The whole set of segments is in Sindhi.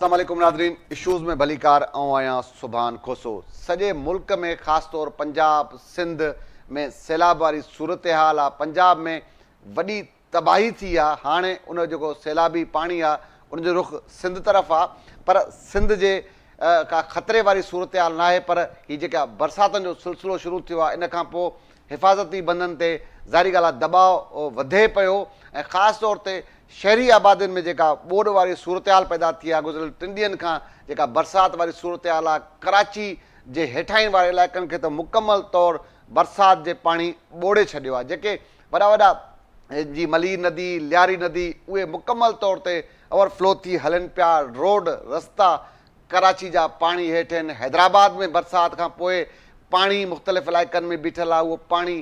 السلام عليڪم ناظرين اشوز ۾ ڀليڪار آئون آهيان سبحان کوسو سڄي ملڪ ۾ خاص طور پنجاب سنڌ ۾ سيلاب واري صورتحال آ پنجاب ۾ وڏي تباهي ٿي آ هاڻي ان جيڪو سيلابي پاڻي آ ان جو رخ سنڌ طرف آ پر سنڌ جي ڪا خطري واري صورتحال ناهي پر هي جيڪا برساتن جو سلسلو شروع ٿيو آ ان کان پوء حفاظتي بندن تي ظاهري ڳالهه آ دٻاء وڌي پيو ۽ خاص طور تي شهري آبادين ۾ جيڪا ٻوڏ واري صورتحال پيدا ٿي آ گذريل ٽن ڏينهن کان جيڪا برسات واري صورتحال آ ڪراچي جي هيٺاهين واري علائقن کي ته مڪمل طور برسات جي پاڻي ٻوڙي ڇڏيو آ جيڪي وڏا وڏا جي ملير ندي، لياري ندي اهي مڪمل طور تي اوور فلو ٿي هلن پيا، روڊ رستا ڪراچي جا پاڻي هيٺ آهن، حيدرآباد ۾ برسات کان پوء پاڻي مختلف علائقن ۾ بيٺل آهي اهو پاڻي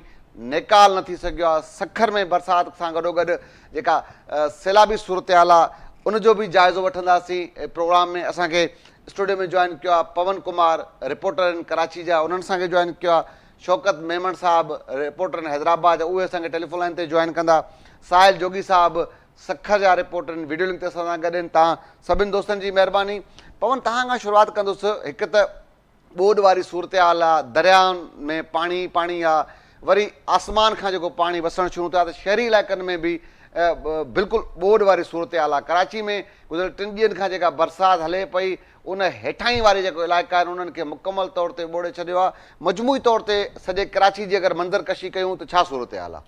نيڪال نه ٿي سگهيو آهي، سکر ۾ برسات سان گڏوگڏ جيڪا سيلابي صورتحال آهي ان جو به جائزو وٺنداسين، پروگرام ۾ اسان کي اسٽوڊيو ۾ جوائن ڪيو آهي پون ڪمار رپورٽر آهن ڪراچي جا انهن اسان کي جوائن ڪيو آهي، شوڪت ميمڻ صاحب رپورٽر آهن حيدرآباد جا اهي اسان کي ٽيليفون لائين تي جوائن ڪندا، ساحل جوڳي صاحب سکر جا رپورٽر آهن وڊيو لنڪ تي اسان سان گڏ آهن توهان سڀني دوستن جي مهرباني پون توهان کان شروعات ڪندس هڪ ته ٻوڏ واري صورتحال آ دريائن ۾ پاڻي ئي پاڻي آ وري آسمان کان جيڪو پاڻي وسڻ شروع ٿيو آ ته شهري علائقن ۾ به بلڪل ٻوڏ واري صورتحال آ ڪراچي ۾ گذريل ٽن ڏينهن کان جيڪا برسات هلي پئي ان هيٺاهين واري جيڪو علائقا آهن انهن کي مڪمل طور تي ٻوڙي ڇڏيو آهي مجموعي طور تي سڄي ڪراچي جي اگر منظر ڪشي ڪيون ته ڇا صورتحال آهي؟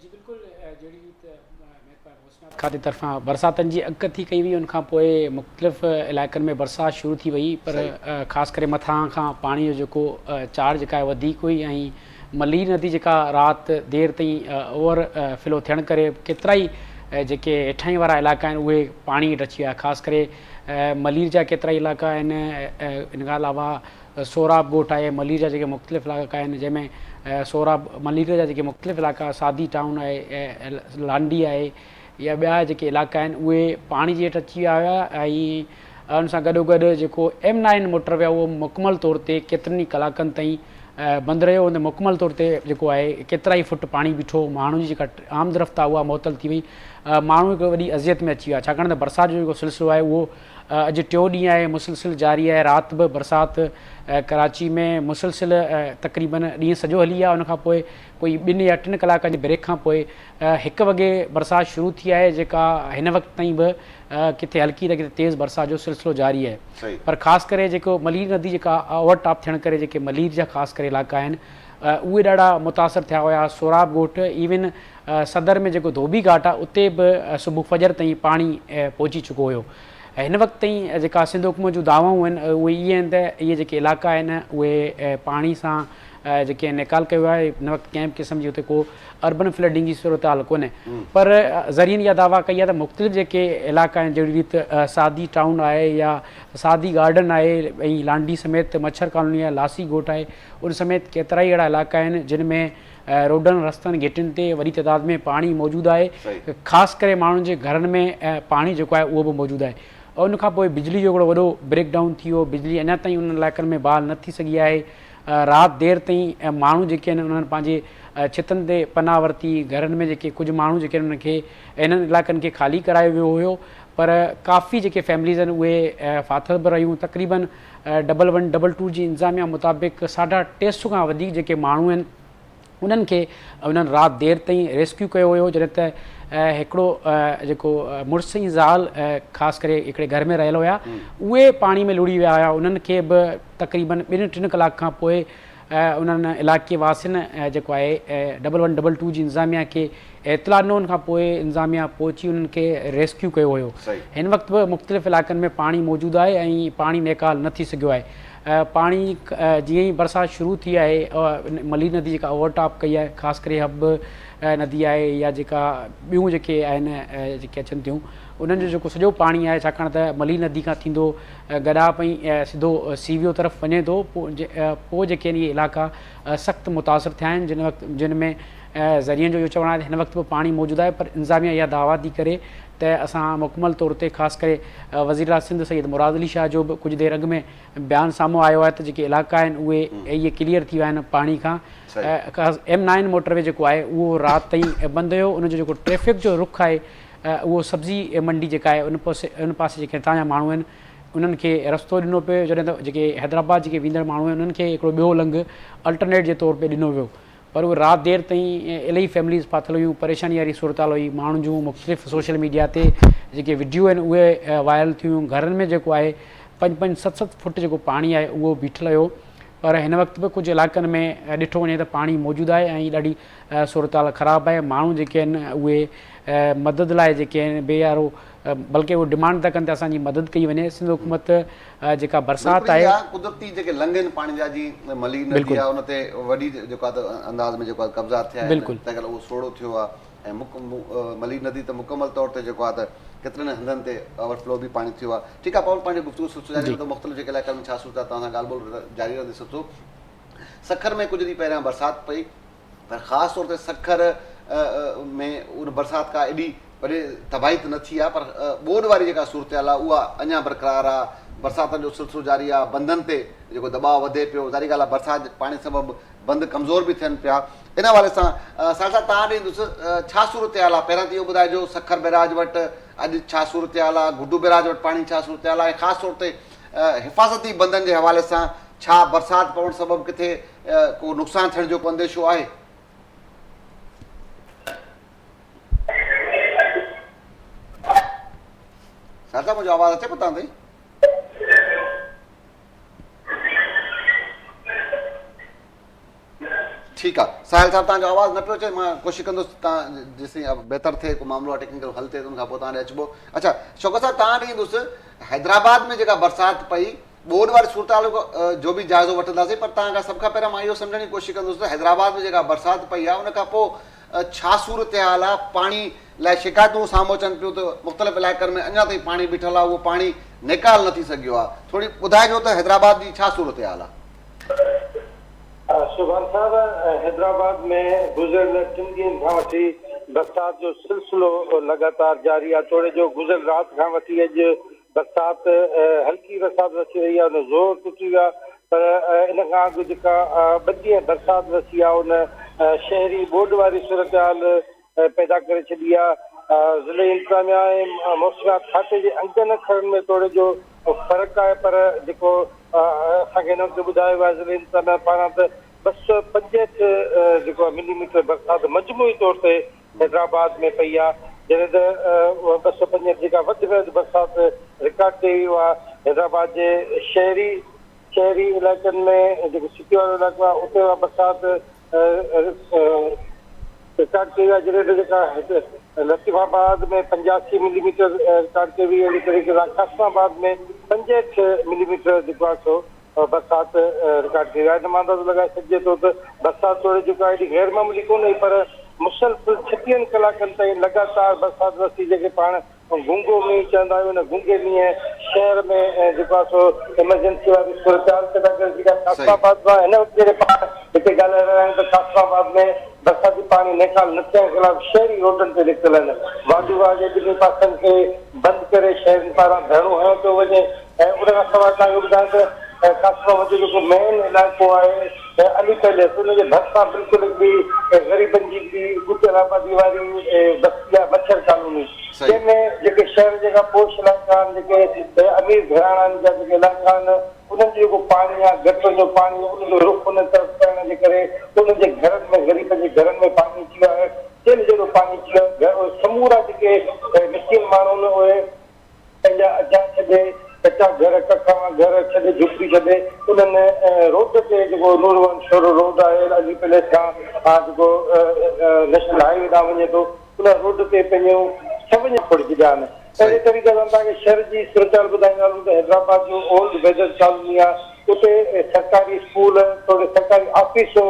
جي بلڪل جهڙي ريت محڪمه موسميات کاتي طرفان برساتن جي اڳڪٿي ڪئي وئي ان کان پوء مختلف علائقن ۾ برسات شروع ٿي وئي پر خاص ڪري مٿان کان پاڻي جو جيڪو چاڙهه جيڪا آهي وڌيڪ هئي ۽ ملير ندي جيڪا رات دير تائين اوور فلو ٿيڻ ڪري ڪيترائي جيڪي هيٺاهين وارا علائقا آهن اهي پاڻي هيٺ اچي ويا خاص ڪري ملير جا ڪيترائي علائقا آهن ان کان علاوه سهراب ڳوٺ آهي ملير جا جيڪي مختلف علائقا آهن جنهن ۾ سهراب ملير جا جيڪي مختلف علائقا سادي ٽائون آهي لانڊي آهي يا ٻيا جيڪي علائقا آهن اهي پاڻي جي هيٺ اچي ويا هيا ۽ ان سان گڏو گڏ جيڪو ايم نائن موٽر وي آهي اهو مڪمل طور تي ڪيترن ئي ڪلاڪن تائين بند رهيو ان تي مڪمل طور تي جيڪو آهي ڪيترائي فٽ پاڻي بيٺو ماڻهن جي جيڪا آمد رفت آهي اها معطل ٿي وئي ماڻهو هڪ وڏي اذيت ۾ اچي ويا ڇاڪاڻ ته برسات جو جيڪو سلسلو آهي اهو اڄ ٽيو ڏينهن آهي مسلسل جاري آهي رات به برسات ڪراچي ۾ مسلسل تقريبن ڏينهن سڄو هلي آهي ان کان پوء ڪوئي ٻن يا ٽن ڪلاڪن جي بريڪ کان پوء هڪ وڳي برسات شروع ٿي آهي جيڪا هن وقت تائين به ڪٿي هلڪي ته ڪٿي تيز برسات جو سلسلو جاري آهي پر خاص ڪري جيڪو ملير ندي جيڪا اوور ٽاپ ٿيڻ ڪري جيڪي ملير جا خاص ڪري علائقا آهن اهي ڏاڍا متاثر ٿيا هيا سهراب ڳوٺ ايون صدر ۾ جيڪو ڌوٻي گهاٽ آهي اتي به صبح فجر تائين پاڻي پهچي چڪو هيو هن وقت تائين جيڪا سنڌ حڪومت جون دعوائون آهن اهي اهي آهن ته اهي جيڪي علائقا آهن اهي پاڻي سان جيڪي نيڪال ڪيو ويو آهي هن وقت ڪنهن به قسم جي اتي ڪو اربن فلڊنگ جي صورتحال ڪونهي پر ذريعن اها دعويٰ ڪئي آهي ته مختلف جيڪي علائقا آهن جهڙي ريت سعدي ٽائون آهي يا سعدي گارڊن آهي ۽ لانڍي سميت مڇر ڪالوني آهي لاسي ڳوٺ آهي ان سميت ڪيترائي اهڙا علائقا آهن جن ۾ روڊن رستن گهٽين تي وڏي تعداد ۾ پاڻي موجود آهي خاص ڪري ماڻهن جي گهرن ۾ پاڻي جيڪو آهي اهو به موجود آهي ان کان پوء بجلي جو هڪڙو وڏو بريڪ ڊائون ٿي ويو بجلي اڃا تائين انهن علائقن ۾ بحال نه ٿي سگهي آهي رات دير تائين ماڻهو جيڪي آهن انهن پنهنجي ڇتن تي پناهه ورتي، گهرن ۾ جيڪي ڪجهه ماڻهو جيڪي آهن انهن کي انهن علائقن کي خالي ڪرايو ويو هيو پر ڪافي جيڪي فيمليز آهن اهي ڦاٿل به رهيون تقريبن ڊبل ون ڊبل ٽو جي انتظاميا مطابق ساڍا ٽي سو کان وڌيڪ جيڪي ماڻهو آهن انهن کي انهن رات دير تائين ريسڪيو ڪيو هيو جڏهن ته هڪڙو جيڪو مڙس ۽ زال خاص ڪري هڪڙي گهر ۾ رهيل هيا اهي پاڻي ۾ لڙهي ويا هيا انهن کي به تقريبن ٻن ٽن ڪلاڪ کان پوء انهن علائقي واسين جيڪو آهي ڊبل ون ڊبل ٽو جي انتظاميا کي اطلاع ڏنو ان کان پوء انتظاميا پهچي انهن کي ريسڪيو ڪيو هيو هن وقت به مختلف علائقن ۾ پاڻي موجود آهي ۽ پاڻي نيڪال نه ٿي سگهيو آهي پاڻي جيئن ئي برسات شروع ٿي آهي ملير ندي جيڪا اوور ٽاپ ڪئي آهي خاص ڪري حب ندي آهي يا جيڪا ٻيون جيڪي آهن جيڪي اچن ٿيون انهن جو جيڪو سڄو پاڻي آهي ڇاڪاڻ ته ملير ندي کان ٿيندو گڏاپ ۽ سڌو سي ويو طرف وڃي ٿو پوء جيڪي آهن اهي علائقا سخت متاثر ٿيا آهن جن وقت جن ۾ ذريعن جو اهو چوڻ آهي ته هن وقت به پاڻي موجود آهي پر انتظاميا اها دعويٰ ٿي ڪري ته اسان مڪمل طور تي خاص ڪري وزير اعليٰ سنڌ سيد مراد علي شاهه جو به ڪجهه دير اڳ ۾ بيان سامهون آيو آهي ته جيڪي علائقا آهن اهي اهي ڪليئر ٿي ويا آهن پاڻي کان ايم نائن موٽر وي جيڪو آهي اهو رات تائين بند هيو ان جو جيڪو ٽريفڪ جو رخ آهي اهو سبزي منڊي جيڪا آهي ان پاسي ان پاسي جيڪي هتان جا ماڻهو آهن انهن کي رستو ڏنو پيو ويو جڏهن ته جيڪي حيدرآباد جيڪي ويندڙ ماڻهو آهن انهن کي هڪڙو ٻيو لنگهه الٽرنيٽ جي طور تي ڏنو ويو پر اهي رات دير تائين الاهي فيمليز ڦاٿل هيون پريشاني واري صورتحال هئي ماڻهن جون مختلف سوشل ميڊيا تي جيڪي وڊيو آهن اهي وائرل ٿيون گهرن ۾ جيڪو آهي پنج پنج ست ست فٽ جيڪو پاڻي آهي اهو بيٺل هيو پر هن وقت به ڪجهه علائقن ۾ ڏٺو وڃي ته پاڻي موجود آهي ۽ ڏاڍي صورتحال خراب آهي ماڻهو جيڪي آهن اهي مدد لاء جيڪي آهن بي يارو بلڪه اهو ڊمانڊ ٿا ڪن ته اسان جي مدد ڪئي وڃي سنڌ حڪومت جيڪا برسات بلڪل آهي. اها قدرتي جيڪي لنگهه آهن پاڻي جا جي ملير ندي آهي ان تي وڏي جيڪو آهي ته انداز ۾ جيڪو آهي قبضا ٿيا آهن تنهن ڪري اهو سوڙهو ٿيو آهي ۽ ملير ندي ته مڪمل طور تي جيڪو آهي ته ڪيترن هنڌن تي اوور فلو به پاڻي ٿيو آهي ٺيڪ آهي پاڻ پنهنجو گفتگو سلسلو جاري رهندو مختلف جيڪي علائقن ۾ ڇا صورت آهي توهان سان ڳالهه ٻولهه جاري رهندي سلسلو سکر ۾ ڪجهه ڏينهن پهريان برسات پئي پر خاص طور تي سکر ۾ ان برسات کا ايڏي وڏي تباهي ته نه ٿي آهي پر ٻوڏ واري جيڪا صورتحال آهي اها اڃا برقرار آهي برساتن جو سلسلو جاري آهي بندن تي جيڪو دٻاء وڌي پيو ظاهري ڳالهه آهي برسات جي پاڻي سبب بند ڪمزور به ٿين پيا ان حوالي سان ساحل صاحب توهان ڏي ايندس ڇا صورتحال آهي پهريان ته اهو ٻڌائجو سکر بئراج وٽ اڄ ڇا صورتحال آهي گڊو بئراج وٽ پاڻي ڇا صورتحال آهي ۽ خاص طور تي حفاظتي بندن جي حوالي سان ڇا برسات پوڻ سبب ڪٿي ڪو نقصان ٿيڻ جو ڪو انديشو آهي؟ سر صاحب منهنجو آواز اچي پيو توهان تائين؟ ٺيڪ آ ساحل صاحب توهان جو آواز نه پيو اچي مان ڪوشش ڪندس توهان جيسين بهتر ٿئي ڪو معاملو ٽيڪنيڪل حل ٿئي ته ان کان پوء توهان ڏي اچبو اڇا شوڪت صاحب توهان ڏي ايندس حيدرآباد ۾ جيڪا برسات پئي ٻوڏ واري صورتحال جو به جائزو وٺنداسين پر توهان کان سڀ کان پهريان مان اهو سمجهڻ جي ڪوشش ڪندس ته حيدرآباد ۾ جيڪا برسات پئي آهي ان کان پوء ڇا صورتحال آهي پاڻي لاء شڪايتون سامهون اچن پيون ته مختلف علائقن ۾ اڃا تائين پاڻي بيٺل آهي اهو پاڻي نيڪال نه ٿي سگهيو آهي ٿوري ٻڌائجو ته حيدرآباد جي ڇا صورتحال آهي. سبحان صاحب حيدرآباد ۾ گذريل ٽن ڏينهن کان وٺي برسات جو سلسلو لڳاتار جاري آهي توڙي جو گذريل رات کان وٺي اڄ برسات هلڪي برسات وسي رهي آهي ان زور ٽٽي ويو آهي پر ان کان اڳ جيڪا ٻه ڏينهن برسات وسي آهي ان شهري ٻوڏ واري صورتحال پيدا ڪري ڇڏي آهي ضلعي انتظاميا ۽ موسميات کاتي جي انگن اکرن ۾ توڙي جو فرق آهي پر جيڪو اسان کي هن وقت ٻڌايو ويو آهي ضلعي انتظاميا پاران ته 265 جيڪو آهي ملي ميٽر برسات مجموعي طور تي حيدرآباد ۾ پئي آهي جڏهن ته اها 265 جيڪا وڌ ۾ وڌ برسات رڪارڊ ڪئي وئي اها حيدرآباد جي شهري شهري علائقن ۾ جيڪو سٽي وارو علائقو آهي اتي اها برسات رڪارڊ ڪئي وئي آهي جڏهن ته جيڪا هتي لطيف آباد ۾ 85 ملي ميٽر رڪارڊ ڪئي وئي اهڙي طريقي سان قاسم آباد ۾ 65 ملي ميٽر جيڪو آهي سو برسات رڪارڊ ڪئي وئي آهي. ان مان اندازو لڳائي سگهجي ٿو ته برسات توڙي جيڪا ايڏي غير معمولي ڪونه هئي پر مسلسل ڇٽيهن ڪلاڪن تائين لڳاتار برسات وسي جنهن کي پاڻ گونگو مينهن چوندا آهيون ان گونگي مينهن شهر ۾ جيڪو آهي سو ايمرجنسي واري صورتحال پيدا ڪري ڇڏي آهي. قاسم آباد مان هن وقت جڏهن پاڻ هتي ڳالهائي رهيا آهيون ته قاسم آباد ۾ برساتي پاڻي نيڪال نه ٿيڻ خلاف شهري روڊن تي نڪتل آهن. واڍو واهه جي ٻنهي پاسن کي بند ڪري شهرين پاران ڌرڻو هنيو پيو وڃي. ۽ ان کان سواء توهان کي ٻڌايان ته قاسم آباد جو جيڪو مين علائقو آهي علي پيلس ان جي ڀرسان بلڪل هڪڙي غريبن جي هڪڙي ڳتيل آبادي واري بستي آهي مڇر ڪالوني جنهن ۾ جيڪي شهر جيڪا پوش علائقا آهن جيڪي امير گهراڻن جا جيڪي علائقا آهن انهن جو جيڪو پاڻي آهي گٽرن جو پاڻي ان جو رخ انهن طرف ڪرڻ جي ڪري انهن جي گهرن ۾ غريبن جي گهرن ۾ پاڻي اچي ويو آهي چيلهه جيڏو پاڻي اچي ويو آهي سمورا جيڪي مسڪين ماڻهو آهن اهي پنهنجا اجها ڇڏي، ڪچا گهر، ڪکاوان گهر ڇڏي، جهوپڙي ڇڏي، انهن روڊ تي جيڪو نور محمد شورو روڊ آهي، علي پليس کان جيڪو نيشنل هاء وي ڏانهن وڃي ٿو، ان روڊ تي پنهنجون سوين کوڙي ڇڏيا آهن. اهڙي طريقي سان توهان کي شهر جي صورتحال ٻڌائيندو هلون ته حيدرآباد جو اولڊ ويدر ڪالوني آهي، اتي سرڪاري اسڪول توڙي سرڪاري آفيسون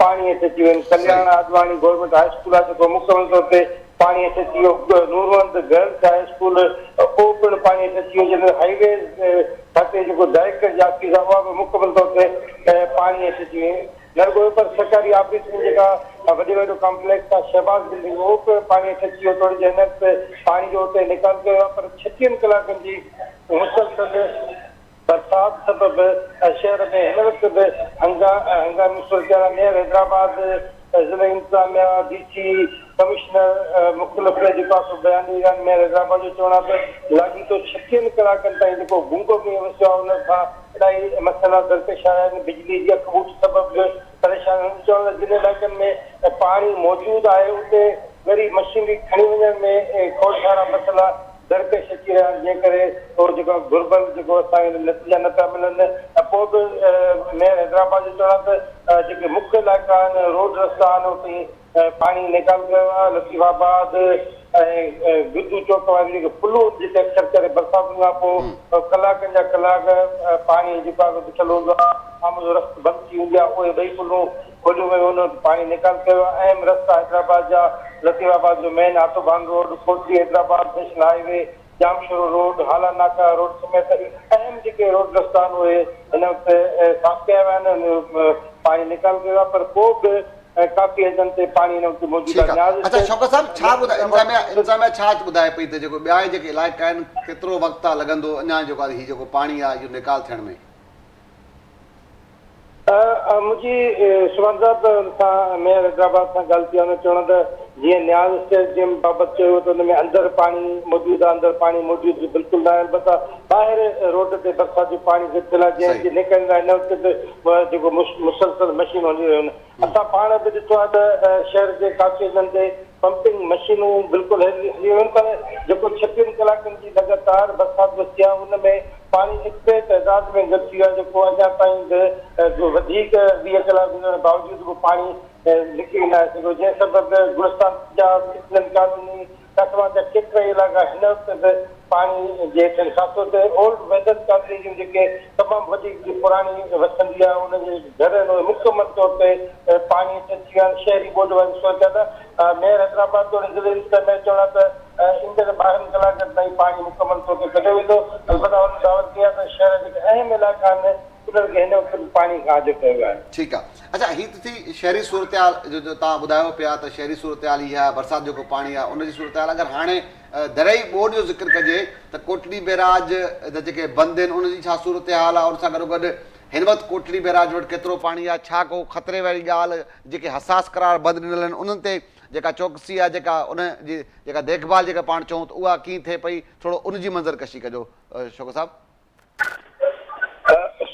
پاڻي هيٺ اچي ويون آهن. ڪلياڻ آڏواڻي گورنمينٽ هاء اسڪول آهي جيڪو مڪمل طور تي پاڻي هيٺ اچي ويو، نورمحمد گرلس هاء اسڪول اهو پڻ پاڻي هيٺ اچي ويو، جڏهن ته هاء ويز کاتي جيڪو ڊائريڪٽر جي آفيس آهي اها به مڪمل طور تي پاڻي هيٺ اچي وئي. نه رڳو اهو پر سرڪاري آفيس ۾ جيڪا وڏي وڏو ڪامپليڪس آهي شهباز بلڊنگ اهو پڻ پاڻي هيٺ اچي ويو توڙي جو هن وقت پاڻي جو اتي نيڪال ڪيو ويو آهي پر ڇٽيهن ڪلاڪن جي مسلسل برسات سبب شهر ۾ هن وقت به هنگامي صورتحال آهي. ميئر حيدرآباد ضلعي انتظاميا، ڊي سي، ڪمشنر مختلف جيڪو آهي سو بيان ڏئي رهيا آهن. ميئر حيدرآباد جو چوڻ آهي ته لاڳيتو ڇٽيهن ڪلاڪن تائين جيڪو گونگو مينهن وسيو آهي ان سان الاهي مسئلا درپيش آيا آهن، بجلي جي اکٻوٽ سبب به پريشان آهن. چوڻ ته جن علائقن ۾ پاڻي موجود آهي اتي ڳري مشينري کڻي وڃڻ ۾ کوڙ سارا مسئلا درپيش اچي رهيا آهن جنهن ڪري اهو جيڪو آهي گهربل جيڪو اسان کي نتيجا نه پيا ملن ۽ پوء به ميئر حيدرآباد جو چوڻ آهي ته جيڪي مک علائقا آهن روڊ رستا آهن اتي پاڻي نيڪال ڪيو ويو آهي لطيف آباد ۽ گدو چوڪ واريون جيڪي پلون آهن جتي اڪثر ڪري برساتن کان پوء ڪلاڪن جا ڪلاڪ پاڻي جيڪو آهي بيٺل هوندو آهي عام جو رستو بند ٿي ويندي آهي اهي ٻئي پلون کوليون ويون ان وٽ پاڻي نيڪال ڪيو ويو آهي اهم رستا حيدرآباد جا لطيف آباد جو main autobahn road Kotri Hyderabad national highway Jamshoro road Hala Naka road سميت اهم جيڪي روڊ رستا آهن اهي هن وقت صاف ڪيا ويا آهن پاڻي نيڪال ڪيو ويو آهي پر پوء به ڪافي هنڌن تي پاڻي هن وقت موجود ٺيڪ آهي آ نياز اڇا شوڪت صاحب ڇا ٻڌائي انتظاميا انتظاميا ڇا ٻڌائي پئي ته جيڪو ٻيا جيڪي علائقا آهن ڪيترو وقت آ لڳندو اڃا جيڪو آ هي جيڪو پاڻي آ اهو نيڪال ٿيڻ ۾. منهنجي سبحان صاحب سان ميئر حيدرآباد سان ڳالهه ٿي آ ان چوڻ ته جيئن نياز اسٽيڊيم بابت چيو ته ان ۾ اندر پاڻي موجود آ اندر پاڻي موجود بلڪل ناهي البته ٻاهر روڊ تي برسات جو پاڻ گڏ ٿيل آ جنهن جي نيڪالي لاء هن وقت به جيڪو مسلسل مشينون هلي رهيون آهن. اسان پاڻ به ڏٺو آهي ته شهر جي ڪافي هنڌن تي پمپنگ مشينون بلڪل هلي رهيون آهن پر جيڪو ڇٽيهن ڪلاڪن جي لڳاتار برسات وسي آهي ان ۾ پاڻي ايتري تعداد ۾ گڏ ٿي ويو آهي جيڪو اڃا تائين به وڌيڪ 20 ڪلاڪ گذرڻ باوجود به پاڻي نڪري ناهي سگهيو جنهن سبب گلستان پنجاب، اسلم ڪالوني، ڪسبا جا ڪيترائي علائقا هن وقت به پاڻي جي هيٺ آهن خاص طور تي اولڊ ويدن ڪالوني جون جيڪي تمام وڏي هڪڙي پراڻي وسندي آهي ان جي گهر آهن اهي مڪمل طور تي پاڻي هيٺ اچي ويا آهن شهري ٻوڏ واري صورتحال آهي ميئر حيدرآباد توڙي ضلعي انتظاميا جو چوڻ آهي ته ايندڙ 12 ڪلاڪن تائين پاڻي مڪمل طور تي ڪڍيو ويندو البته هن دعوت ڪئي آهي ته شهر جا جيڪي اهم علائقا آهن انهن کي هن وقت به پاڻي کان آجو ڪيو ويو آهي. ٺيڪ آ اڇا هي ته ٿي شهري صورتحال جو جو توهان ٻڌايو پيا ته شهري صورتحال هي آهي برسات جيڪو پاڻي آهي ان جي صورتحال اگر هاڻي دريائي ٻوڏ جو ذڪر ڪجي ته ڪوٽڙي بئراج جا جيڪي بند آهن ان جي ڇا صورتحال آهي ان سان گڏو گڏ هن وقت ڪوٽڙي بئراج وٽ ڪيترو پاڻي آهي ڇا ڪو خطري واري ڳالهه جيڪي حساس قرار بند ڏنل آهن انهن تي جيڪا چوڪسي آهي جيڪا ان جي جيڪا ديک ڀال جيڪا پاڻ چئون ته اها ڪيئن ٿئي پئي ٿورو ان جي منظر ڪشي ڪجو شوڪت صاحب.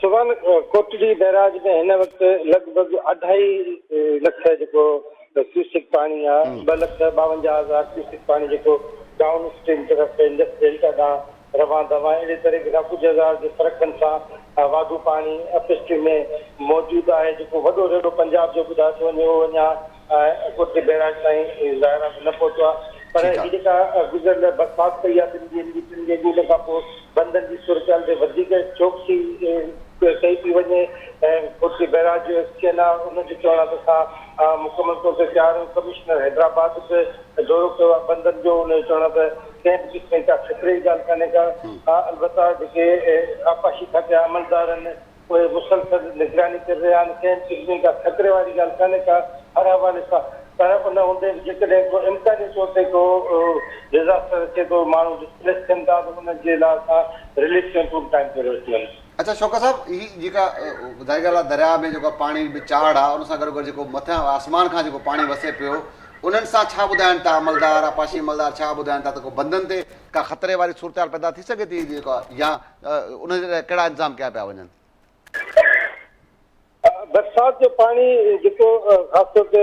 سبحان ڪوٽڙي بئراج ۾ هن وقت لڳ ڀڳ اڍائي لک جيڪو ڪيوسڪ پاڻي آ، 2,52,000 ڪيوسڪ پاڻي جيڪو ڊائون اسٽريم طرف انڊس ڊيلٽا ڏانهن روان دوان اهڙي طريقي سان ڪجهه هزار جي فرقن سان واڌو پاڻي اپ اسٽريم ۾ موجود آهي جيڪو وڏو ريڙو پنجاب جو ٻڌايو ٿو وڃي اهو اڃا ڪوٽڙي بئراج تائين ظاهر آهي ته نه پهتو آهي پر ٺيڪ هي آ. جيڪا گذريل برسات پئي آهي ٻن ڏينهن جي ٽن ڏينهن جي ان کان پوء بندن جي صورتحال تي وڌيڪ چوڪسي ڪئي پئي وڃي ۽ ڪوٽڙي بئراج جو ايڪسين آهي ان جو چوڻ آهي ته اسان مڪمل طور تي تيار آهيون ڪمشنر حيدرآباد به دورو ڪيو آهي بندن جو ان جو چوڻ آهي ته ڪنهن به قسم جي ڪا خطري جي ڳالهه ڪانهي ڪا البته جيڪي آبپاشي کاتي جا عملدار آهن اهي مسلسل نگراني ڪري رهيا آهن، ڪنهن به قسم جي ڪا خطري واري ڳالهه ڪانهي ڪا هر حوالي سان پر ان هوندي به جيڪڏهن ڪو امڪاني طور تي ڪو ڊزاسٽر اچي ٿو ماڻهو ڊسپليس ٿين ٿا ته ان جي لاء اسان رليف ڪيمپون به قائم ڪري ورتيون آهن. اڇا شوڪت صاحب هي جيڪا ظاهر ڳالهه آهي درياء ۾ جيڪو پاڻي به چاڙهه آهي ان سان گڏو گڏ جيڪو مٿان آسمان کان جيڪو پاڻي وسي پيو انهن سان ڇا ٻڌائن ٿا عملدار آبپاشي عملدار ڇا ٻڌائن ٿا ته ڪو بندن تي ڪا خطري واري صورتحال پيدا ٿي سگهي ٿي جيڪا يا ان جي لاء ڪهڙا انتظام ڪيا پيا وڃن؟ برسات جو پاڻي جيڪو خاص طور تي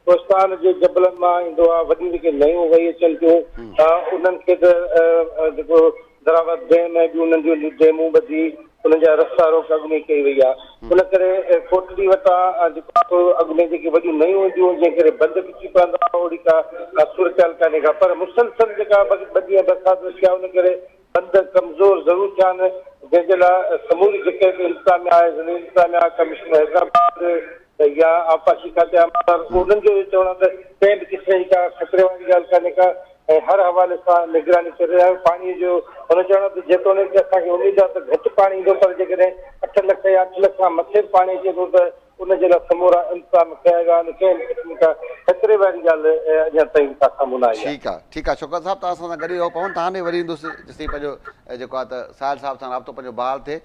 ڪوهستان جي جبلن مان ايندو آهي، وڏيون جيڪي نيون وهي اچن ٿيون انهن کي ته جيڪو دراوت ڊيم ۽ ٻيون ننڍيون ڊيمون ٻڌي انهن جا رستا روڪ اڳ ۾ ڪئي وئي آهي. ان ڪري ڪوٽڙي وٽان جيڪو اڳ ۾ جيڪي وڏيون نيون اينديون هيون جنهن ڪري بند ٽٽي پوندا هئا اهڙي ڪا صورتحال ڪانهي ڪا پر مسلسل جيڪا ٻه ڏينهن برسات وسي آهي ان ڪري بند ڪمزور ضرور ٿيا آهن، جنهن جي لاء سموري جيڪي به انتظاميا آهي، ضلعي انتظاميا، ڪمشنر حيدرآباد يا آبپاشي کاتي جا عملدار انهن جو اهو چوڻ آهي ته ڪنهن به قسم جي ڪا خطري واري ڳالهه ڪانهي ڪا ۽ هر حوالي سان نگراني ڪري رهيا آهيون، پاڻي جو هن چوڻ آهي ته جيتوڻيڪ اسان کي اميد آهي ته گهٽ پاڻي ايندو پر جيڪڏهن اٺ لک يا اٺ لک کان مٿي به پاڻي اچي ٿو ته ان جي لاء سمورا انتظام ڪيا ويا آهن، ڪنهن به قسم ڪا خطري واري ڳالهه اڃا تائين ڪا سامهون نه آئي آهي. ٺيڪ آ ٺيڪ آ شوڪت صاحب توهان اسان سان گڏ ئي رهو پون توهان ڏي وري ايندس جيستائين پنهنجو جيڪو آ ته ساحل صاحب سان رابطو پنهنجو بحال ٿئي.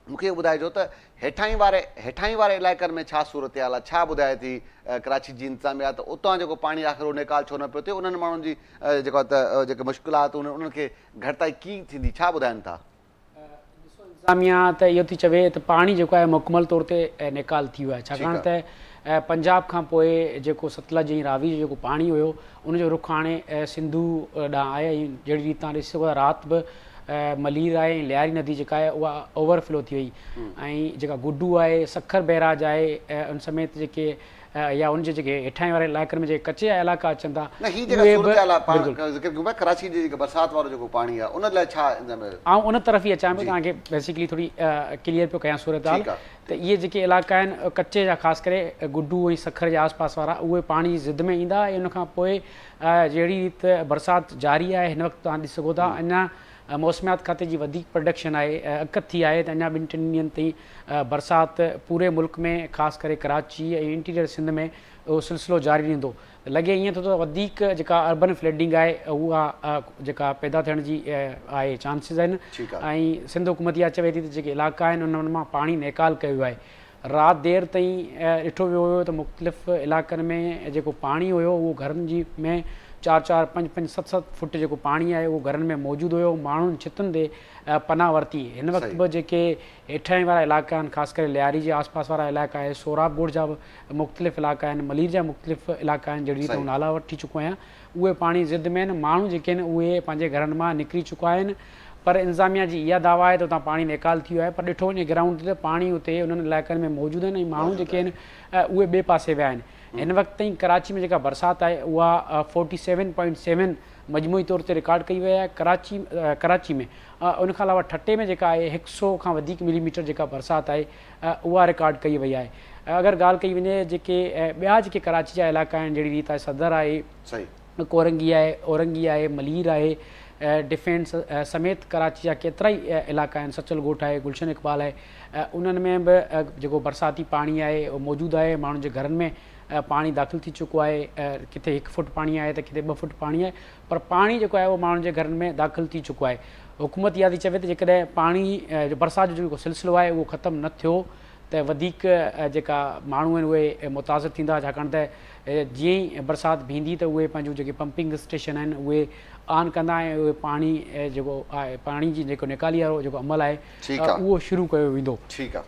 مون کي اهو ٻڌائجو ته هيٺاهين واري هيٺاهين واري علائقن ۾ ڇا صورتحال آهي ڇا ٻڌائي ٿي ڪراچي جي انتظاميا ته اتان جيڪو پاڻي آخر اهو نيڪال ڇو نه پيو ٿئي انهن ماڻهن جي جيڪو آهي ته جيڪي مشڪلات انهن کي گهٽتائي ڪيئن ٿيندي ڇا ٻڌائن ٿا؟ ڏسو انتظاميا ته اهو ٿي چوي ته پاڻي جيڪو آهي مڪمل طور تي نيڪال ٿي ويو آهي ڇاڪاڻ ته پنجاب کان پوء جيڪو ستلج ۽ راوي جو جيڪو پاڻي هيو ان جو رخ هاڻي سنڌو ڏانهن آهي ۽ جهڙي ريت تان ڏسي سگهو ٿا رات به ملير آهي ۽ لياري ندي جيڪا آهي اها اوور فلو ٿي وئي ۽ جيڪا گڊو آهي سکر بئراج آهي ان سميت جيڪي يا ان جي جيڪي هيٺاهين واري علائقن ۾ جيڪي ڪچي جا علائقا اچن ٿا نه هي جيڪا اهي به صورتحال آهي پاڻ بلڪل ذڪر ڪيون پيا ڪراچي جي جيڪا برسات وارو جيڪو پاڻي آهي ان لاء ڇا انتظام آئون ان طرف ئي اچان پيو جي توهان کي بيسيڪلي ٿوري ڪليئر پيو ڪيان صورتحال ٺيڪ آهي ته اهي جيڪي علائقا آهن ڪچي جا خاص ڪري گڊو ۽ سکر جي آس پاس وارا اهي پاڻي جي زد ۾ ايندا ۽ ان کان پوء جهڙي ريت برسات جاري آهي هن وقت توهان ڏسي سگهو ٿا اڃا موسميات کاتي جي وڌيڪ پرڊڪشن آهي اڳڪٿي آهي ته اڃا ٻن ٽن ڏينهن تائين برسات پوري ملڪ ۾ خاص ڪري ڪراچي ۽ انٽيريئر سنڌ ۾ اهو سلسلو جاري رهندو لڳي ائين ٿو ته وڌيڪ جيڪا اربن فلڊنگ آهي اها جيڪا پيدا ٿيڻ جي آهي چانسز آهن ۽ سنڌ حڪومت اها چوي ٿي ته جيڪي علائقا آهن انهن مان پاڻي نيڪال ڪيو ويو آهي رات دير تائين ڏٺو ويو هيو ته مختلف علائقن ۾ جيڪو پاڻي هيو اهو گهرن جي ۾ چار چار پنج پنج ست ست فٽ جيڪو پاڻي آهي اهو گهرن ۾ موجود هيو ماڻهن ڇتن تي پناهه ورتي هن وقت به جيڪي هيٺاهين وارا علائقا آهن خاص ڪري لياري جي آس پاس وارا علائقا آهي سهراب ڳوٺ جا به مختلف علائقا آهن ملير جا مختلف علائقا آهن جهڙي ريت آئون نالا وٺي چڪو آهيان اهي پاڻي ضد ۾ آهن ماڻهو جيڪي آهن اهي پنهنجي گهرن مان نڪري چڪا آهن پر انتظاميا جي اها دعويٰ آهي ته اتان پاڻي نيڪال ٿي ويو آهي پر ڏٺو وڃي گرائونڊ تي ته پاڻي اتي انهن علائقن ۾ موجود آهن ۽ ماڻهو جيڪي آهن اهي ٻئي پاسي ويا آهن هن وقت تائين ڪراچي ۾ جيڪا برسات آهي اها فورٽي سيون پوائنٽ سيون مجموعي طور تي رڪارڊ ڪئي وئي آهي ڪراچي ڪراچي ۾ ان کان علاوه ٺٽي ۾ جيڪا آهي هڪ سئو کان وڌيڪ ملي ميٽر جيڪا برسات آهي اها رڪارڊ ڪئي وئي آهي اگر ڳالهه ڪئي وڃي جيڪي ٻيا جيڪي ڪراچي جا علائقا آهن جهڙي ريت آهي صدر آهي ڪورنگي آهي اورنگي آهي ملير آهي ڊفينس سميت ڪراچي جا ڪيترائي علائقا آهن سچل ڳوٺ آهي گلشن اقبال آهي انهن ۾ به جيڪو برساتي پاڻي آهي اهو موجود آهي ماڻهن جي گهرن ۾ پاڻي داخل ٿي چڪو آهي ڪٿي هڪ فٽ پاڻي آهي ته ڪٿي ٻه فٽ پاڻي آهي پر پاڻي جيڪو آهي اهو ماڻهن جي گهرن ۾ داخل ٿي چڪو آهي. حڪومت اها ٿي چوي ته جيڪڏهن پاڻي جو برسات جو جيڪو سلسلو آهي اهو ختم نه ٿيو ته وڌيڪ جيڪا ماڻهو آهن اهي متاثر ٿيندا ڇاڪاڻ ته جيئن ئي برسات بيهندي ته اهي پنهنجون جيڪي پمپنگ اسٽيشن آهن اهي آن ڪندا ۽ اهي پاڻي جيڪو آهي پاڻي جي جيڪو نيڪالي وارو جيڪو عمل آهي اهو شروع ڪيو ويندو.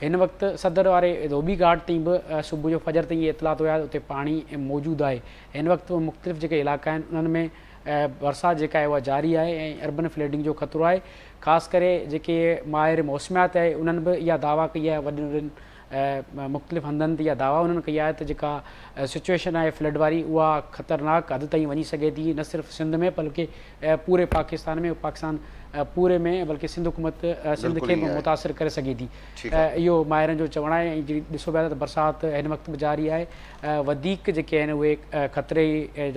هن وقت صدر واري ڌوٻي گهاٽ تائين به صبح جو فجر تائين اهي اطلاعات هيا ته اتي پاڻي موجود آهي. هن وقت به مختلف جيڪي علائقا آهن انهن ۾ برسات جيڪا آهي اها جاري آهي ۽ اربن فلڊنگ جو خطرو آهي خاص ڪري جيڪي ماهر موسميات آهي انهن به اها دعويٰ ڪئي آهي وڏن وڏن مختلف هنڌن تي اها دعويٰ انهن ڪئي آهي ته جيڪا سچويشن آهي فلڊ واري اها خطرناڪ حد تائين وڃي سگهي ٿي نه صرف سنڌ ۾ بلڪه پوري پاڪستان ۾ پاڪستان پوري ۾ بلڪه سنڌ حڪومت سنڌ کي به متاثر ڪري سگهي ٿي اهو ماهرن جو چوڻ آهي ۽ ڏسو پيا ته برسات هن وقت به جاري آهي وڌيڪ جيڪي آهن اهي خطري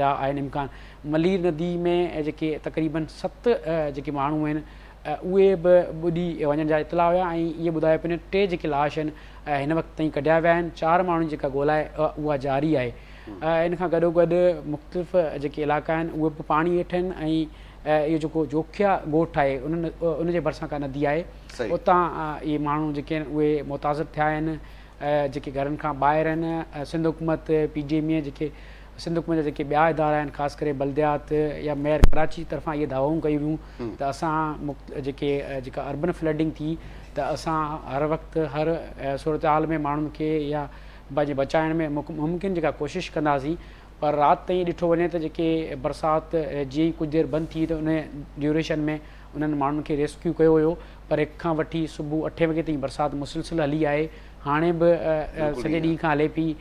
جا آهن امڪان ملير ندي ۾ جيڪي تقريبن ست جيڪي ماڻهو آهن اهي به ٻڏي وڃڻ جا اطلاع هيا ۽ اهي ٻڌايو پيو وڃي ٽي جيڪي لاش آهن هن وقت تائين ڪڍيا ويا آهن چار ماڻهن جي جيڪا ڳولا آهي اها جاري آهي ان کان گڏو گڏ مختلف جيڪي علائقا آهن اهي به پاڻي هيٺ آهن ۽ اهو جيڪو جوکيا ڳوٺ آهي انهن ان جي ڀرسان ڪا ندي آهي اتان اهي ماڻهو جيڪي آهن اهي متاثر ٿيا آهن جيڪي گهرن کان ٻاهر آهن سنڌ حڪومت پي ڊي ايم اي جيڪي سنڌ حڪومت جا جيڪي ٻيا ادارا آهن خاص ڪري بلديات يا ميئر ڪراچي طرفان اهي دعوائون ڪيون ويون ته اسان جيڪي جيڪا اربن فلڊنگ ٿي ته اسان هر وقت هر صورتحال ۾ ماڻهن کي يا پنهنجي بچائڻ ۾ ممڪن جيڪا ڪوشش ڪنداسين پر رات تائين ڏٺو وڃي ته جيڪي برسات جيئن ئي ڪجهه دير بند ٿي ته ان ڊيوريشن ۾ انهن ماڻهن کي ريسڪيو ڪيو ويو پر هڪ کان وٺي صبح اٺين وڳي تائين برسات مسلسل هلي آهي هاڻي به سڄي ڏينهن کان هلي پئي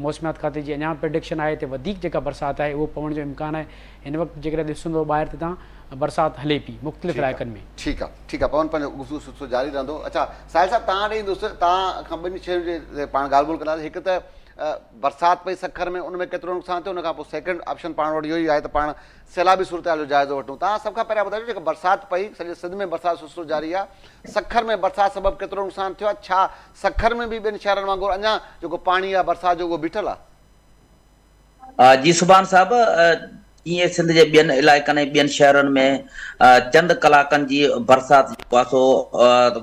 موسميات کاتي جي اڃا پرڊڪشن آهي ته وڌيڪ جيڪا برسات آهي اهو پوڻ جو امڪان آهي هن وقت جيڪڏهن ڏسندو ٻاهر ته تان برسات هلي پئي مختلف علائقن ۾. ٺيڪ آ ٺيڪ آ پون پنهنجو گفتگو سلسلو جاري رهندو اڇا ساحل صاحب توهان ڏي ايندس توهان کان ٻن شين جي پاڻ ڳالهه ٻولهه ڪنداسين هڪ ته برسات پئي سکر ۾ ان ۾ ڪيترو نقصان ٿيو ان کان پوء سيڪنڊ آپشن پاڻ وٽ اهو ئي آهي ته پاڻ سيلابي صورتحال جو جائزو وٺون. توهان سڀ کان پهريان ٻڌايو جيڪا برسات پئي سڄي سنڌ ۾ برسات جو سلسلو جاري آهي سکر ۾ برسات سبب ڪيترو نقصان ٿيو آهي ڇا سکر ۾ به ٻين شهرن وانگر اڃا جيڪو پاڻي آهي برسات جو اهو بيٺل آهي؟ جي سبحان صاحب تيئن سنڌ جي ٻين علائقن ۽ ٻين شهرن ۾ چند ڪلاڪن جي برسات جيڪو آهي سو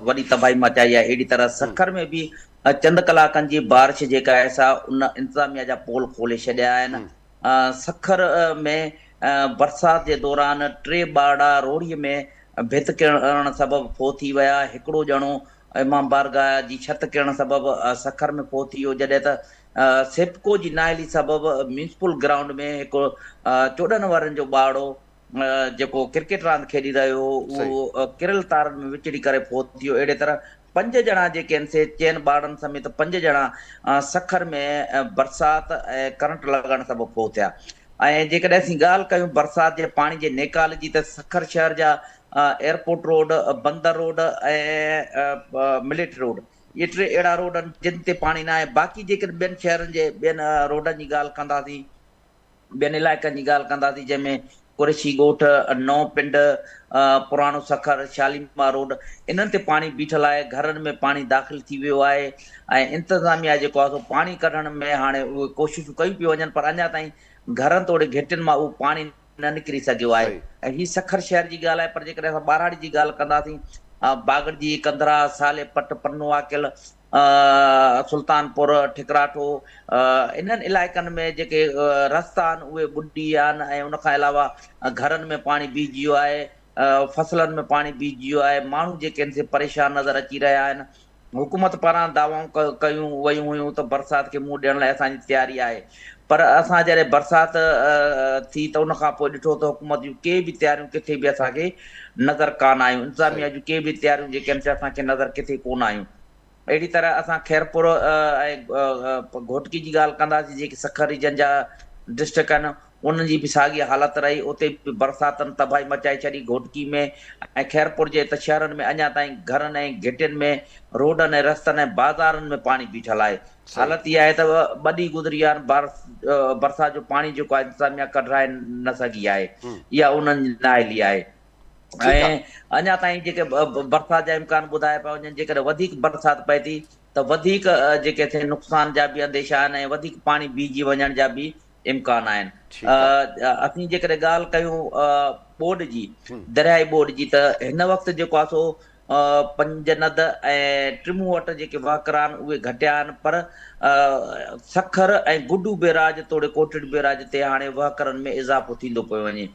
وڏي تباهي مچائي آهي. اهڙي طرح سکر ۾ به چند ڪلاڪن جي بارش جيڪا آهي سا ان انتظاميا جا پول کولي ڇڏيا آهن. سکر ۾ برسات جي دوران ٽي ٻارڙا روهڙي ۾ ڀت ڪرڻ سبب فوت ٿي ويا، هڪڙو ڄڻو امام بارگاهه جي ڇت ڪرڻ سبب سکر ۾ فوت ٿي ويو، جڏهن ته سيپڪو جي نااهلي سبب ميونسپل گرائونڊ ۾ هڪ 14 ورهين جو ٻارڙو جيڪو ڪرڪيٽ راند کيڏي رهيو هو اهو ڪريل تارن ۾ وچڙي ڪري فوت ٿي ويو. اهڙي طرح پنج ڄڻا جيڪي آهن سي چئن ٻارڙن سميت پنج ڄڻا سکر ۾ برسات ۽ ڪرنٽ لڳڻ سبب فوت ٿيا ۽ جيڪڏهن اسين ڳالهه ڪيون برسات جي پاڻي جي نيڪال جي ته سکر شهر جا airport road, Bandar road ۽ military road اهي ٽي اهڙا روڊ آهن جن تي پاڻي ناهي باقي جيڪڏهن ٻين شهرن جي ٻين روڊن جي ڳالهه ڪنداسين ٻين علائقن جي ڳالهه ڪنداسين جنهن ۾ قريشي ڳوٺ، نئون پنڊ، پراڻو سکر، شاليمار روڊ انهن تي پاڻي بيٺل آهي، گهرن ۾ پاڻي داخل ٿي ويو آهي ۽ انتظاميا جيڪو آهي سو پاڻي ڪڍڻ ۾ هاڻي اهي ڪوششون ڪيون پيون وڃن پر اڃا تائين گهرن توڙي گهٽين مان اهو پاڻي نه نڪري سگهيو آهي ۽ هي سکر شهر جي ڳالهه آهي پر جيڪڏهن اسان ٻهراڙي جي ڳالهه ڪنداسين باگڙجي، ڪنڌرا، صالح پٽ، پنوعاقل، سلطانپور، ٺڪراٺو انهن علائقن ۾ جيڪي رستا آهن اهي ٻڏي ويا آهن ۽ ان کان علاوه گهرن ۾ پاڻي بيهجي ويو آهي، فصلن ۾ پاڻي بيهجي ويو آهي، ماڻهو جيڪي آهن سي پريشان نظر اچي رهيا آهن. حڪومت پاران دعوائون ڪيون ويون هيون ته برسات کي منهن ڏيڻ لاء اسان جي تياري آهي پر اسان جڏهن برسات ٿي ته ان کان پوء ڏٺو ته حڪومت جون ڪي به تياريون ڪٿي به اسان کي نظر ڪانه آيون، انتظاميا جون ڪي به تياريون جيڪي آهن سي اسان کي نظر ڪٿي ڪونه آيون. اهڙي طرح اسان خيرپور ۽ گهوٽڪي جي ڳالهه ڪنداسين جيڪي سکر ريجن جا ڊسٽرڪٽ آهن انهن جي به ساڳي حالت رهي اتي به برساتن تباهي مچائي ڇڏي گهوٽڪي ۾ ۽ خيرپور جي ته شهرن ۾ اڃا تائين گهرن ۽ گهٽين ۾ روڊن ۽ رستن ۽ بازارن ۾ پاڻي بيٺل آهي حالت اها آهي ته ٻه ڏينهن گذري ويا آهن برسات جو پاڻي جيڪو آهي انتظاميا ڪڍرائي نه سگهي آهي اها انهن جي نااهلي آهي. ۽ اڃا تائين جيڪي برسات جا امڪان ٻڌايا پيا وڃن جيڪڏهن وڌيڪ برسات پئي ٿي ته وڌيڪ جيڪي ٿي نقصان جا به انديشا آهن ۽ وڌيڪ پاڻي بيهجي وڃڻ جا به امڪان آهن. اسين جيڪڏهن ڳالهه ڪيون ٻوڏ جي درياهي ٻوڏ جي ته هن وقت جيڪو آهي سو پنجند ۽ ٽمون وٽ جيڪي وهڪرا آهن اهي گهٽيا آهن پر سکر ۽ گڊو بيراج توڙي ڪوٽڙي بيراج تي هاڻي وهڪرن ۾ اضافو ٿيندو پيو وڃي.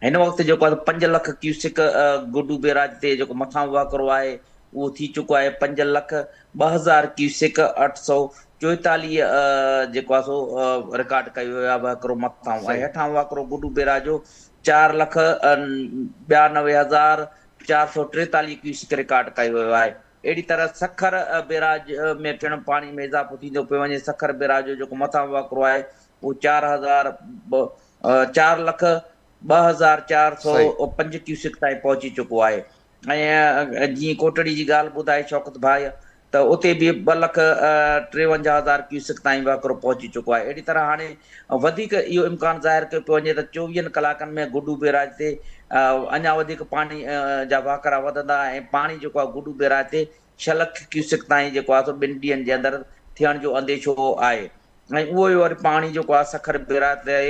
هن وقت جيڪو آهي 5 لک ڪيوسڪ گڊو بيراج تي جيڪو مٿان وهڪرو آهي اهو ٿي چڪو آهي 5 لک 2000 ڪيوسڪ 844 جيڪو آهي سو رڪارڊ ڪيو ويو آهي وهڪرو مٿان ۽ هيٺان وهڪرو گڊو بيراج جو 4 لک 92 هزار 443 ڪيوسڪ رڪارڊ ڪيو ويو آهي. اهڙي طرح سکر بيراج ۾ پڻ پاڻي ۾ اضافو ٿيندو پيو وڃي سکر بيراج جو جيڪو مٿان وهڪرو آهي اهو 4000 4 لک 2405 ڪيوسڪ تائين پهچي چڪو آهي ۽ جيئن ڪوٽڙي جي ڳالهه ٻڌائي شوڪت ڀاء ته اتي به 2 لک 53 هزار ڪيوسڪ تائين وهڪرو پهچي چڪو آهي اهڙي طرح هاڻي وڌيڪ اهو امڪان ظاهر ڪيو پيو وڃي ته چوويهن ڪلاڪن ۾ گڊو بيراج تي اڃا وڌيڪ پاڻي جا وهڪرا وڌندا ۽ پاڻي جيڪو آهي گڊو بيراج تي 6 لک ڪيوسڪ تائين جيڪو آهي سو ٻن ڏينهن جي اندر ٿيڻ جو انديشو آهي. ۽ اهو ئي وري پاڻي جيڪو آهي سکر بيراج تي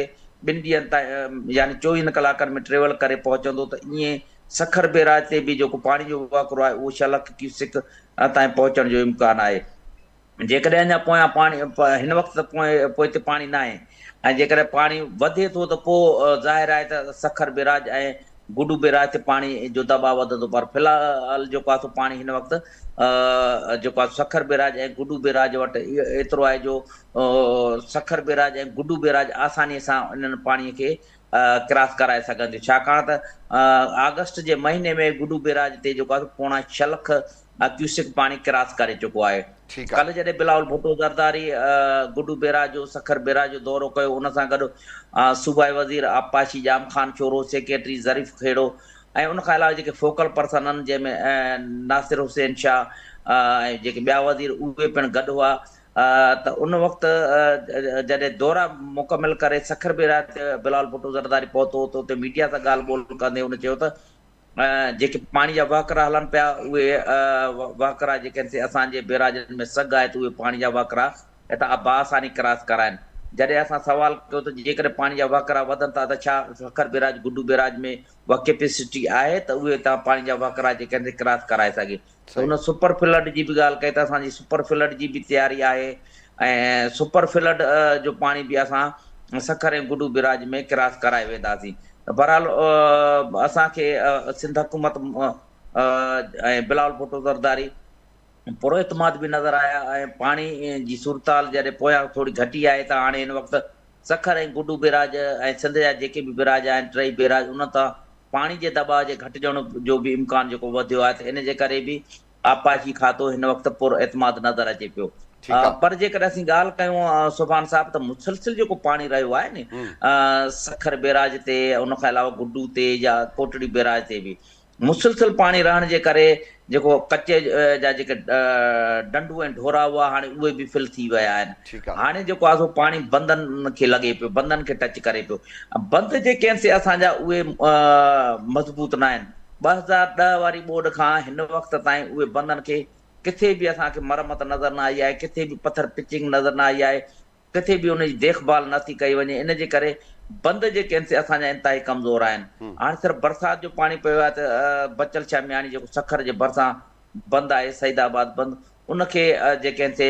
ٻن ڏينهن تائين يعني چوويهن ڪلاڪن ۾ ٽريول ڪري پهچندو ته ائين سکر بيراج تي به جيڪو پاڻي جو وهڪرو آهي اهو 6 لک ڪيوسڪ تائين پهچڻ جو امڪان آهي. جيڪڏهن اڃا پويان پاڻي هن وقت ته پوئتي پاڻي ناهي ۽ جيڪڏهن پاڻي وڌي ٿو ته پوء ظاهر آهي ته سکر بيراج ۽ گڊو بيراج تي پاڻي جو دٻاء وڌندو پر في الحال جيڪو آهي سو پاڻي هن وقت جيڪو آهي سکر بيراج ۽ گڊو بيراج وٽ ايترو آهي جو سکر بيراج ۽ گڊو بيراج آساني سان انهن پاڻي کي ڪراس ڪرائي سگهن ٿيون ڇاڪاڻ ته آگسٽ جي مهيني ۾ گڊو بيراج تي جيڪو آهي پوڻا 6 لک ڪيوسڪ پاڻي ڪراس ڪري چڪو آهي. ڪالهه جڏهن بلاول ڀٽو زرداري گڊو بيراج جو سکر بيراج جو دورو ڪيو ان سان گڏ صوبائي وزير آبپاشي ڄام خان شورو، سيڪريٽري ظريف کهڙو ۽ ان کان علاوه جيڪي فوڪل پرسن آهن جنهن ۾ ناصر حسين شاهه ۽ جيڪي ٻيا وزير اهي پڻ گڏ هئا ته ان وقت جڏهن دورا مڪمل ڪري سکر بيراج تي بلاول ڀٽو زرداري پهتو ته اتي ميڊيا سان ڳالهه ٻولهه ڪندي هن چيو ته جيڪي پاڻي جا وهڪرا هلن پيا اهي وهڪرا جيڪي آهن سي اسان جي بيراجن ۾ سگهه آهي ته اهي پاڻي جا وهڪرا هتان باآساني ڪراس ڪرائن. جڏهن اسان سوال ڪيو ته جيڪڏهن پاڻي جا وهڪرا وڌن ٿا ته ڇا سکر بيراج گڊو بيراج ۾ اها ڪيپيسٽي آهي ته اهي اتان پاڻي جا وهڪرا جيڪي آهن سي ڪراس ڪرائي سگهي ته ان سپر فلڊ جي به ڳالهه ڪئي ته اسان جي سپر فلڊ جي به تياري آهي ۽ سپر فلڊ جو پاڻي به اسان سکر ۽ گڊو بيراج ۾ ڪراس ڪرائي وينداسين ته بهرحال اسان کي سنڌ حڪومت ۽ بلاول ڀٽو زرداري پراعتماد به نظر آيا ۽ پاڻي جي صورتحال جڏهن پويان ٿوري گهٽي آهي ته هاڻي هن وقت سکر ۽ گڊو بيراج ۽ سنڌ جا جيڪي به بيراج آهن ٽئي بيراج انهن تان پاڻي جي دٻاء جي گهٽجڻ جو به امڪان جيڪو وڌيو آهي ته ان جي ڪري به آبپاشي کاتو هن وقت پراعتماد نظر اچي پيو پر جيڪڏهن اسين ڳالهه ڪيون سبحان صاحب ته مسلسل جيڪو پاڻي رهيو آهي نه سکر بيراج تي ان کان علاوه گڊو تي يا ڪوٽڙي بيراج تي به مسلسل پاڻي رهڻ جي ڪري جيڪو ڪچي جا جيڪي ڊنڊون ۽ ڍورا هئا هاڻي اهي به فل ٿي ويا آهن. هاڻي جيڪو آهي سو پاڻي بندن کي لڳي پيو، بندن کي ٽچ ڪري پيو. بند جيڪي آهن سي اسان جا اهي مضبوط ناهن. 2010 واري ٻوڏ کان هن وقت تائين اهي بندن کي ڪٿي به اسان کي مرمت نظر نه آئي آهي، ڪٿي به پٿر پچنگ نظر نه آئي آهي. ڪٿي به ان جي ديک ڀال نه ٿي ڪئي وڃي ان جي ڪري بند جيڪي آهن سي اسان جا انتهائي ڪمزور آهن هاڻي صرف برسات جو پاڻي پيو آهي ته بچل شاهه مياڻي جيڪو سکر جي ڀرسان بند آهي سعيد آباد بند ان کي جيڪي آهن سي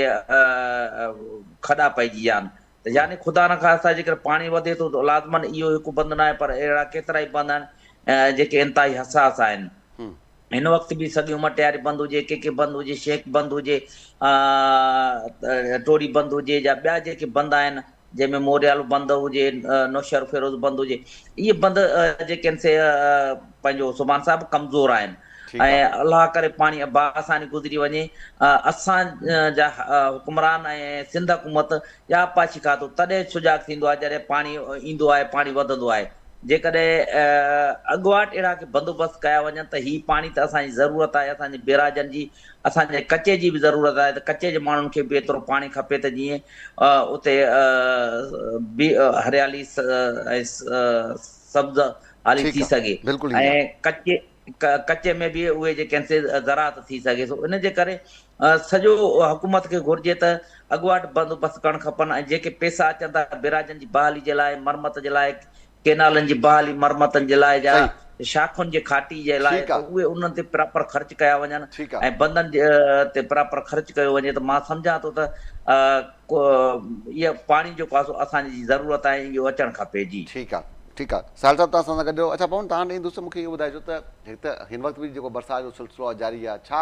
کڏا پئجي ويا آهن ته يعني خدا نخواسته جيڪر پاڻي وڌي ٿو ته لازمن اهو هڪ بند ناهي پر اهڙا ڪيترائي بند آهن جيڪي انتهائي حساس آهن. هن وقت به سڳيون مٽياري بند هجي، ڪي ڪي بند هجي، شيخ بند هجي، ٽوڙي بند هجي يا ٻيا جيڪي بند آهن جنهن ۾ موريالو بند هجي، نوشهروفيروز بند هجي، اهي بند جيڪي آهن سي پنهنجو سبحان صاحب ڪمزور آهن ۽ الله ڪري پاڻي باآساني گذري وڃي. اسان جا حڪمران ۽ سنڌ حڪومت يا آبپاشي کاتو تڏهن سجاڳ ٿيندو آهي جڏهن پاڻي ايندو آهي، پاڻي وڌندو آهي. جيڪڏهن اڳواٽ اهڙا ڪي بندوبست ڪيا وڃن ته هي پاڻي ته اسان جي ضرورت آهي، اسان جي بيراجن جي، اسان جي ڪچي جي به ضرورت آهي ته ڪچي جي ماڻهن کي به ايترو پاڻي کپي ته جيئن اتي به هريالي ۽ سبز حالي ٿي سگهي ۽ ڪچي ڪچي ۾ به اهي جيڪي آهن سي زراعت ٿي سگهي سو ان جي ڪري سڄو حڪومت کي گهرجي ته اڳواٽ بندوبست ڪرڻ کپن ۽ جيڪي پيسا اچن ٿا بيراجن جي بحالي جي لاء مرمت جي لاء ڪينالن جي بحالي مرمتن جي لاء يا شاخن جي کاٽي جي لاء ته اهي انهن تي پراپر خرچ ڪيا وڃن ۽ بندن تي پراپر خرچ ڪيو وڃي ته مان سمجهان ٿو ته اهو پاڻي جيڪو آهي سو اسان جي ضرورت آهي اهو اچڻ کپي جي. ٺيڪ آ ٺيڪ آ ساحل صاحب توهان اسان سان گڏ رهو اڇا پون توهان ڏي ايندس ته مون کي اهو ٻڌائجو ته هڪ ته هن وقت به جيڪو برسات جو سلسلو آ جاري آ ڇا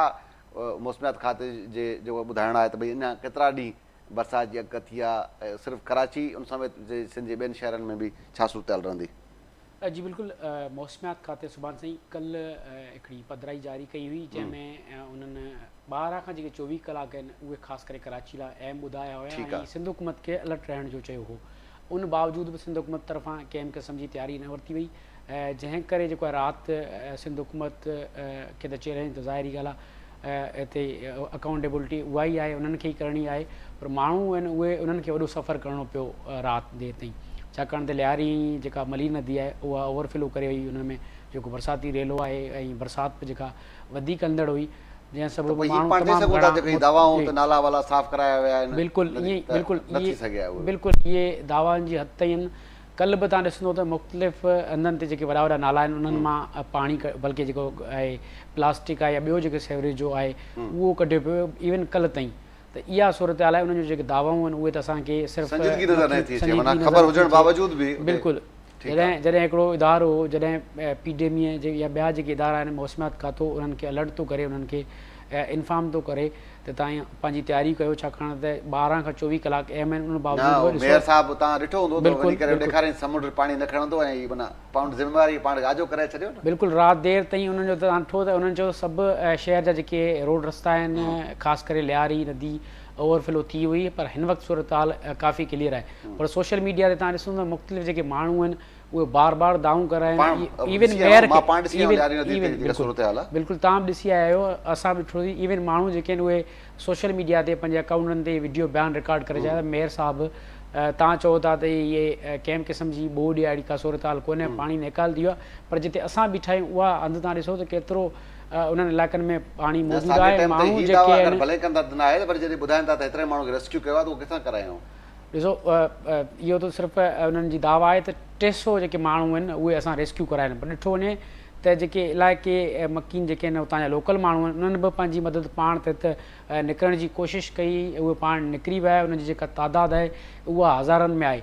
موسميات کاتي جي جيڪو ٻڌائڻ آهي ته ڀئي اڃا ڪيترا ڏينهن برسات جي اڳڪٿي آ صرف ڪراچي ان سميت سنڌ جي ٻين شهرن ۾ به ڇا صورتحال رهندي. جي بلڪل موسميات کاتي سبحان سائين ڪلهه هڪڙي پڌرائي جاري ڪئي هئي جنهن ۾ انهن 12 کان جيڪي 24 ڪلاڪ آهن اهي خاص ڪري ڪراچي لاء اهم ٻڌايا هيا ۽ سنڌ حڪومت کي الرٽ رهڻ جو چيو هو ان باوجود به سنڌ حڪومت طرفان ڪنهن به قسم جي تياري نه ورتي وئي جنهن ڪري جيڪو آهي رات سنڌ حڪومت کي ته چئلينج ته ظاهري ڳالهه آهي هتي اڪائونٽيبلٽي اها ئي آهي انهن کي ئي ڪرڻي آهي پر ماڻهو آهن اهي انهن کي وڏو سفر ڪرڻو پيو رات دير تائين ڇاڪاڻ ته لياري جيڪا ملير ندي آهي اها اوور فلو ڪري وئي ان ۾ جيڪو برساتي ريلو آهي ۽ برسات به جيڪا وڌيڪ هلندڙ هئي جنهن سبب ماڻهو تمام گهڻا دعوائون ته نالا والا صاف ڪرايا ويا آهن بلڪل ائين بلڪل بلڪل اهي دعوائن جي حد تائين ڪلهه به توهان ڏسندو ته مختلف هنڌن تي جيڪي وڏا وڏا نالا آهن انهن مان پاڻي بلڪه جيڪو آهي پلاسٽڪ آهي يا ٻيو جيڪو سيوريج جو آهي اهو ڪڍيو پيو ايون ڪلهه تائين ته اها صورتحال آهي انهن جون جيڪي دعوائون آهن اهي ته اسان کي صرف سنجيدگي نظر نه ٿي اچي معنيٰ خبر هجڻ باوجود به بلڪل جڏهن جڏهن هڪڙو ادارو جڏهن پي ڊي ايم اي يا ٻيا جيڪي ادارا آهن موسميات کاتو انهن کي الرٽ ٿو ڪري انهن کي انفارم ٿو ڪري ته تائين پنهنجي تياري ڪيو ڇاڪاڻ ته 12 کان 24 ڪلاڪ اهم آهن ان باوجود به ڏسو ميئر صاحب تان ڏٺو هوندو ته وڃي ڪري ڏيکارين سمنڊ پاڻي نه کڻندو ۽ معنيٰ پاڻ ذميواري پاڻ آجو ڪرائي ڇڏيو نه. بلڪل رات دير تائين انهن جو تان ڏٺو ته انهن چيو سڀ شهر جا جيڪي روڊ رستا آهن خاص ڪري لياري ندي اوور فلو ٿي هئي پر هن وقت صورتحال ڪافي ڪليئر آهي پر سوشل ميڊيا تي تان ڏسو ته مختلف جيڪي ماڻهو آهن اهي بار بار دانهون ڪرائين ايون ميئر کي بلڪل توهان به ڏسي آيا آهيو اسان به ڏٺو سي ايون ماڻهو جيڪي آهن اهي سوشل ميڊيا تي پنهنجي اڪائونٽن تي وڊيو بيان رڪارڊ ڪري ڇڏيا ته ميئر صاحب توهان چئو ٿا ته اهي ڪنهن به قسم جي ٻوڏ يا اهڙي ڪا صورتحال ڪونهي پاڻي نيڪال ٿي ويو آهي پر جتي اسان بيٺا آهيون اها هنڌ توهان ڏسو ته ڪيترو انهن علائقن ۾ پاڻي موجود آهي ماڻهو جيڪي آهن ڀلي ڪندا ته نه آهي پر جڏهن ٻڌائين ٿا ته هيترن ماڻهن کي ريسڪيو ڪيو آهي ته اهو ڪٿان ڪرايائون. ڏسو اهو ته صرف انهن جي دعويٰ آهي ته 300 جيڪي ماڻهو آهن اهي اسان ريسڪيو ڪرايا آهن پر ڏٺو وڃي ته جيڪي علائقي مڪين جيڪي آهن اتان جا لوڪل ماڻهو آهن انهن به پنهنجي مدد پاڻ تحت نڪرڻ جي ڪوشش ڪئي اهي پاڻ نڪري ويا انهن جي جيڪا تعداد آهي اها هزارن ۾ آهي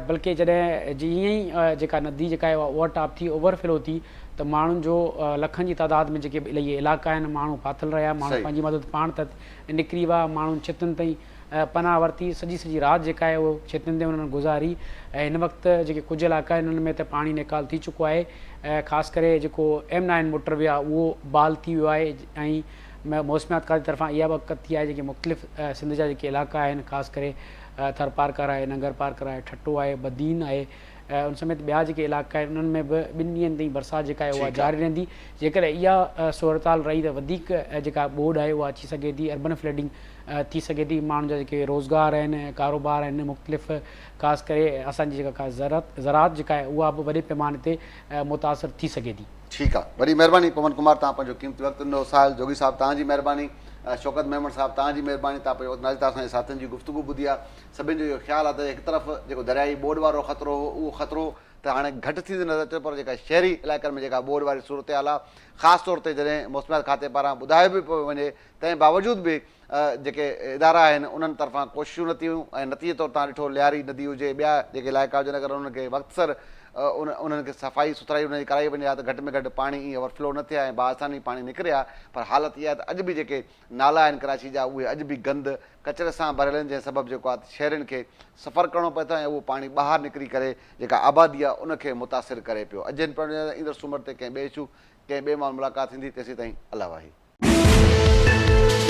بلڪه جڏهن جيئن ئي جيڪا ندي جيڪا آهي اها اوور ٽاپ ٿي اوور فلو ٿي ته ماڻهن جو لکن جي تعداد ۾ جيڪي الاهي علائقا آهن ماڻهو ڦاٿل رهيا ماڻهو پنهنجي مدد پاڻ تحت نڪري ويا ماڻهن ڇتن تائين پناهه ورتي، سڄي سڄي رات جيڪا آهي اهو ڇتين تي انهن گذاري ۽ هن وقت جيڪي ڪجهه علائقا آهن انهن ۾ ته پاڻي نيڪال ٿي چڪو آهي خاص ڪري جيڪو ايم نائن موٽر وي آهي اهو بحال ٿي ويو آهي ۽ موسميات کاتي طرفان اها به اڳڪٿي آهي جيڪي مختلف سنڌ جا جيڪي علائقا آهن خاص ڪري ٿرپارڪر آهي ننگر پارڪر آهي ٺٽو آهي بدين آهي ان سميت ٻيا جيڪي علائقا آهن انهن ۾ به ٻن ڏينهن تائين برسات جيڪا آهي اها جاري رهندي جيڪڏهن اها صورتحال رهي ته وڌيڪ جيڪا ٻوڏ آهي اها اچي سگهي ٿي اربن فلڊنگ ٿي سگهي ٿي ماڻهن جا جيڪي روزگار آهن ڪاروبار آهن مختلف خاص ڪري اسان جي جيڪا زراعت جيڪا آهي اها به وڏي پيماني تي متاثر ٿي سگهي ٿي. ٺيڪ آ وڏي مهرباني پون ڪمار توهان پنهنجو قيمتي وقت ڏنو ساحل جوڳي صاحب توهان جي مهرباني شوڪت ميمڻ صاحب توهان جي مهرباني توهان پنهنجو وقت ناظرين توهان اسان جي ساٿين جي گفتگو ٻڌي آ سڀن جو اهو خيال آ ته هڪ طرف جيڪو دريائي ٻوڏ وارو خطرو هو اهو خطرو ته هاڻي گهٽ ٿيندي نظر اچي ٿو پر جيڪا شهري علائقن ۾ جيڪا ٻوڏ واري صورتحال آ خاص طور تي جڏهن موسميات کاتي پاران ٻڌايو به پيو وڃي تنهن باوجود به جيڪي ادارا آهن انهن طرفان ڪوششون نه ٿيون ۽ نتيجي طور تان ڏٺو لياري ندي هجي ٻيا جيڪي علائقا هجن اگر انهن کي وقت سر انهن کي صفائي سٿرائي انهن جي ڪرائي وڃي ها ته گهٽ ۾ گهٽ پاڻي ائين اوور فلو نه ٿئي ها ۽ باآساني پاڻي نڪري ها پر حالت اها آهي ته اڄ به جيڪي نالا آهن ڪراچي جا اهي اڄ به گند ڪچري سان ڀريل آهن جنهن سبب جيڪو آهي ته شهرين کي سفر ڪرڻو پئي ٿو ۽ اهو پاڻي ٻاهر نڪري ڪري جيڪا آبادي آهي ان کي متاثر ڪري پيو اڄ هن پڙهڻ ايندڙ سومر تي ڪنهن ٻئي اشو ڪنهن ٻئي ماڻهو ملاقات ٿيندي تيسين تائين الله واهي.